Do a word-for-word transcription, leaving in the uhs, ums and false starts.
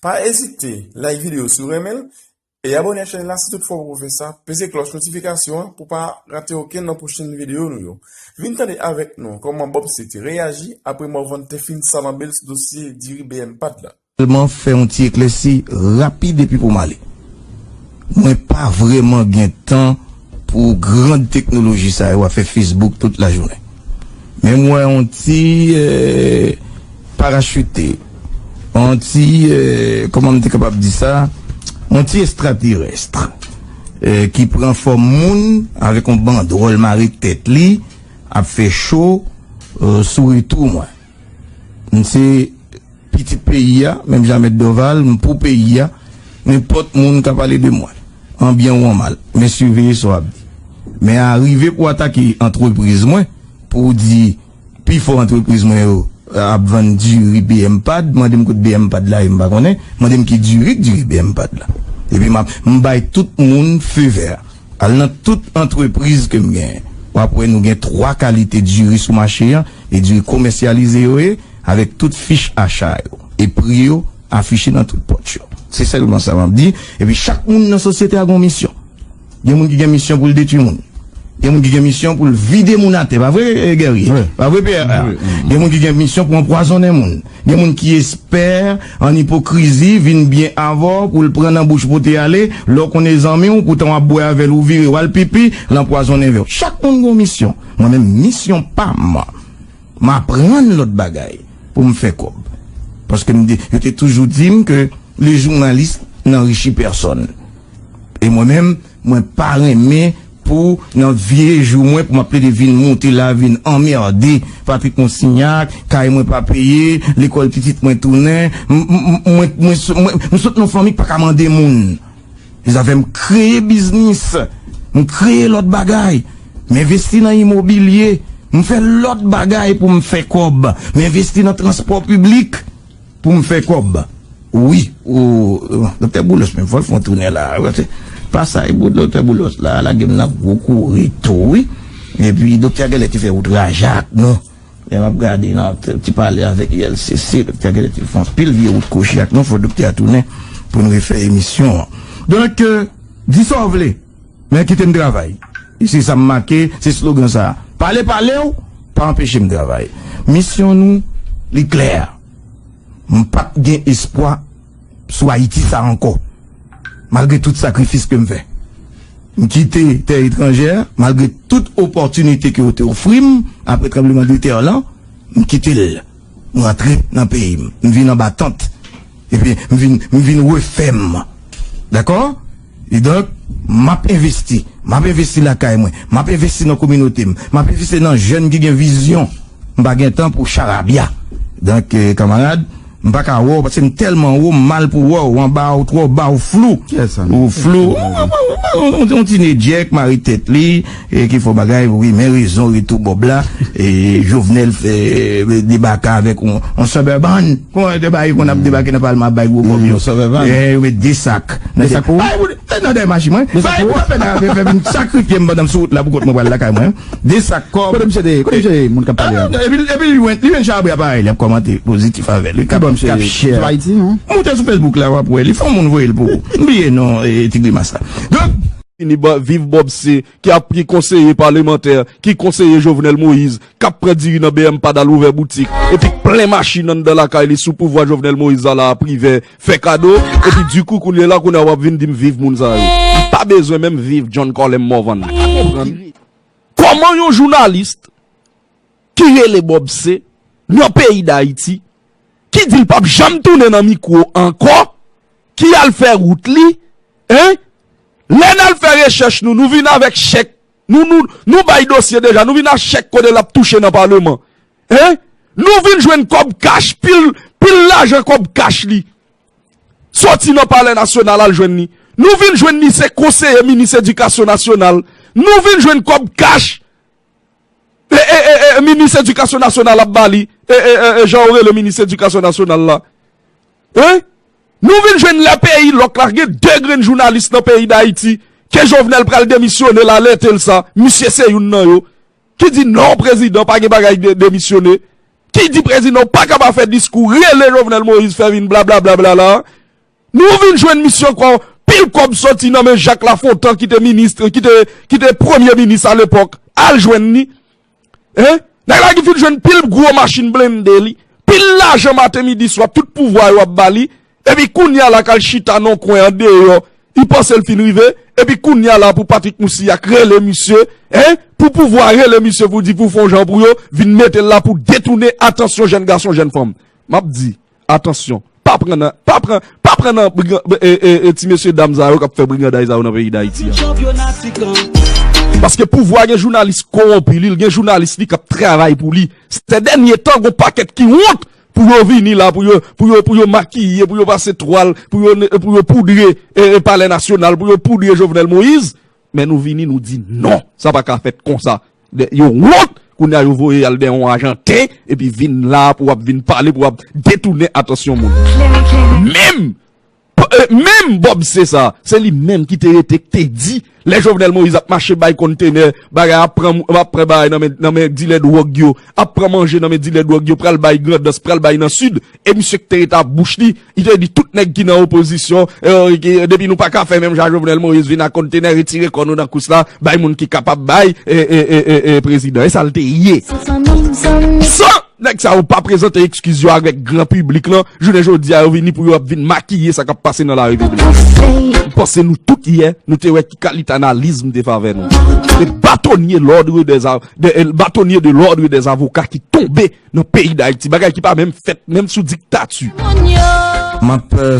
Pa ezite like videyo si w renmen l, e abòne ak chanèl la si toutfwa w poko fè sa, peze klòch notifikasyon an pou w pa rate okenn nan pwochen videyo nou yo. Vin tande avèk nou kòman Bob C te reyaji apre Morvan te fin salanbe l sou dosye diri B M Pad la. Sèlman fè yon ti eklèsi rapid epi pou m ale. Mwen pa vrèman gen tan pou grand teknoloji sa yo, afè Facebook tout lajounen. Men m wè yon ti, eh, parachite, yon ti, eh, kòman m te kapab di sa, yon ti estraterès, eh, ki pran fòm moun avèk yon bandwòl mare tèt li, ap fè cho, eh, sou retou mwen. M se pitit peyi a, menm jan Mèt Dòval, m pou peyi a, nenpòt moun ka pale de mwen, an byen ou an mal, men siveye sa w ap di. Men a rive pou atake antrepriz mwen, pou w di pifò antrepriz mwen yo ap vann diri B M Pad, mande m kote B M Pad la ye, m pa konnen, mande m ki diri k diri B M Pad la. Epi m ap, m bay tout moun fe vè. Al nan tout antrepriz ke m genyen, w ap wè nou gen twa kalite diri sou mache an, e diri komèsyalize yo ye, avèk tout fich acha yo, e pri yo afiche nan tout pòt yo. Se sèlman sa m ap di, epi chak moun nan sosyete a gen yon misyon. Gen moun ki gen misyon pou l detwi moun. Gen moun ki gen misyon pou l vide moun atè, pa vre, eh, Guerrier? Wi. Pa vre, Pierre? Wi, wi. Gen moun ki gen misyon pou anpwazonnen moun. Gen moun ki espè an ipokrizi vin byen avè w pou l pran nan bouch pote ale, lè w konnen zanmi w, poutan w ap bwè avè l, ou vire w al pipi, l anpwazonnen vè w. Chak moun gen yon misyon. Mwen menm, misyon pa m, m aprann lòt bagay pou m fè kòb. Paske m te, yo te toujou di m ke le journaliste n'enrichit personne. E mwen menm, mwen pa renmen pou nan vye jou mwen pou m ap plede vin monte la, vin anmède Patrick Monsignac, kay mwen pa peye, lekòl pitit mwen tounen, m, m, m, mwen, mwen, mwen, mwen sot nan fanmi k pa ka mande moun. Sa fè m kreye biznis, m kreye lòt bagay, m envesti nan imobilye, m fè lòt bagay pou m fè kòb, m envesti nan transpò piblik pou m fè kòb. Wi, o, Doktè Boulos menm, fò l fè yon tounen la. Pasaj pou Doktè Boulos la, lage m nan gwo kouri tou, wi. Epi, doktè a genlè te fè wout raje ak nou. Lè m ap gade nan ti pale avèk U L C C, doktè a genlè te fè anpil vye wout kwochi ak nou, fò doktè a tounen pou n refè emisyon an. Donk, euh, di sa w vle, men kite m travay. E se sa m make, se slogan sa a. Pale, pale w, pa anpeche m travay. Misyon nou, li klè. M p ap gen espwa sou Ayiti sa ankò, malgre tout sakrifis ke m fè. M kite tè etranjè, malgre tout opòtinite ke yo te ofri m apre tranblemanntè lan, m kite l. M rantre nan peyi m. M vin anba tant. Epi m vin, m vin refè m. Dakò? E donk, m ap envesti. M ap envesti lakay mwen. M ap envesti nan kominote m. M ap envesti nan jèn ki gen vizyon. M pa gen tan pou charabya. Donk, eh, kanmarad, m pa ka wè w, paske m tèlman wo, m mal pou wè w, w anba, w twò ba, w flou. Kiyès sa, non? Ou flou. Yon, yon, yon, yon, yon ti nedjèk, mare tèt li, e ki fè w bagay, wi, men rezon, retou Bob la, e Jovenel fè, e, debake avèk yon, yon Suburban. Kòman te bay, konn ap debake nan palman ap bay gwo kòb yo. Yon Suburban. E, yo met de sak. De sak pou ou? Bay pou, nan dèyè machin mwen. De sak pou ou? Bay pou fè nan fè vin sakrifye m pandan m sou wout la pou kont mwen pral lakay mwen. De sak kòb. Kote misye te ye? Kote misye ye, moun k ap pale a? Ah, epi, epi li jwenn, li jwenn chabri a parèy, li ap kòmante pozitif avè l. Li k ap, li k ap share. Sou Ayiti, non? Moute sou Facebook la, w ap wè. Li fè yon moun voye l pou ou. M bliye non, e, ti grimas la. Donk, fini ba-, viv Bob C, ki ap, ki konseye palemantè, ki konseye Jovenel Moïse, k ap pran diri nan B M Pad al ouvè boutik, epi k plen machin anndan lakay li sou pouvwa Jovenel Moïse la, la a Privè fè kado, epi dikou kounye la, kounye a w ap vin di m viv moun sa yo. M pa bezwen menm viv John Colem Morvan. Pa konprann. Kòman yon jounalis ki rele Bob C nan peyi Dayiti, ki di l p ap janm tounen nan mikwo ankò, ki al fè wout li, en? Lè n al fè rechèch nou, nou vin avèk chèk, nou, nou, nou bay dosye deja, nou vin ak chèk kote l ap touche nan paleman. En? Nou vin jwenn kòb kach, pil, pil lajan kòb kach li. Soti nan Palè Nasyonal al jwenn li. Nou vin jwenn li se konseye minis edikasyon nasyonal. Nou vin jwenn kòb kach. E, e, e, e, minis edikasyon nasyonal ap ba li. E, e, e, e, jan yo rele minis edikasyon nasyonal la. Hein? Nou vin jwenn lè peyi lòk la, gen de grenn jounalis nan peyi Dayiti, ke Jovenel pral demisyone l, alète l sa, misye se youn nan yo, ki di non, prezidan, pa gen bagay de, demisyone, ki di prezidan ou pa ka pa fè diskou, rele Jovenel Moïse, fè vin blablabla la, Nou vin jwenn misye ankò, pil kòb soti nan men Jak Lafontan ki te minis, ki te, ki te premye minis alepòk. Al jwenn li. Hein? Nèg la ki fin jwenn pil gwo machin blende li, pil lajan maten midi swa, tout pouvwa yo ap ba li, epi kounye a la k al chita nan kwen andeyò, li panse l fin rive, epi kounye a la pou Patrick Moussaillat rele misye, hein? Pou pouvwa rele misye pou di pou fè yon jan pou yo, vin mete l la pou detounen atansyon jèn gason, jèn fanm. M ap di, atansyon, pa pran nan, pa pran, pa pran nan brigan-, e, e, e, ti mesye dam sa yo k ap fè briganday sa yo nan peyi Dayiti a. Paske pouvwa gen jounalis kowonpi li, l gen jounalis li k ap travay pou li. Sè dènye tan, gon pakèt ki wont pou yo vini la, pou yo, pou yo, pou yo makiye, pou yo pase twal, pou yo, ne- pou yo poudre e, e, Palè Nasyonal, pou yo poudre Jovenel Moïse. Men nou vini, nou di non, sa pa ka fèt konsa. De- Yo wont, kounye a yo voye al dèyè yon Ajanten, epi vin la pou w ap vin pale, pou w ap detounen atansyon moun. Menm, p- e, menm Bob se sa, se li menm ki te rete, ki te di, lè Jovenel Moïse ap mache bay kontenè, bagay ap pran, ap pran bagay nan men, nan men dilè dwòg yo, ap pran manje nan men dilè dwòg yo, pral bay Grandans, pral bay nan Sid, e misye ki te rete ak bouch li, li te di tout nèg ki nan opozisyon, e, ki, depi nou pa ka fè menm jan Jovenel Moïse vin ak kontenè, retire kò nou nan kous la, bay moun ki kapab bay, e, e, e, e, e, prezidan. E sa l te ye. San nèg sa yo pa prezante eskiz yo avèk gran piblik lan, jounen jodi a yo vini pou yo ap vin makiye sa k ap pase nan la repiblik. M panse nou tout yè, nou te wè ki kalite analiz m te fè avè nou. Se batonye lòdre dè, de, batonye de lòdre dè avoka ki tonbe nan peyi Dayiti, bagay ki pa menm fèt, menm sou diktati. M ap, euh,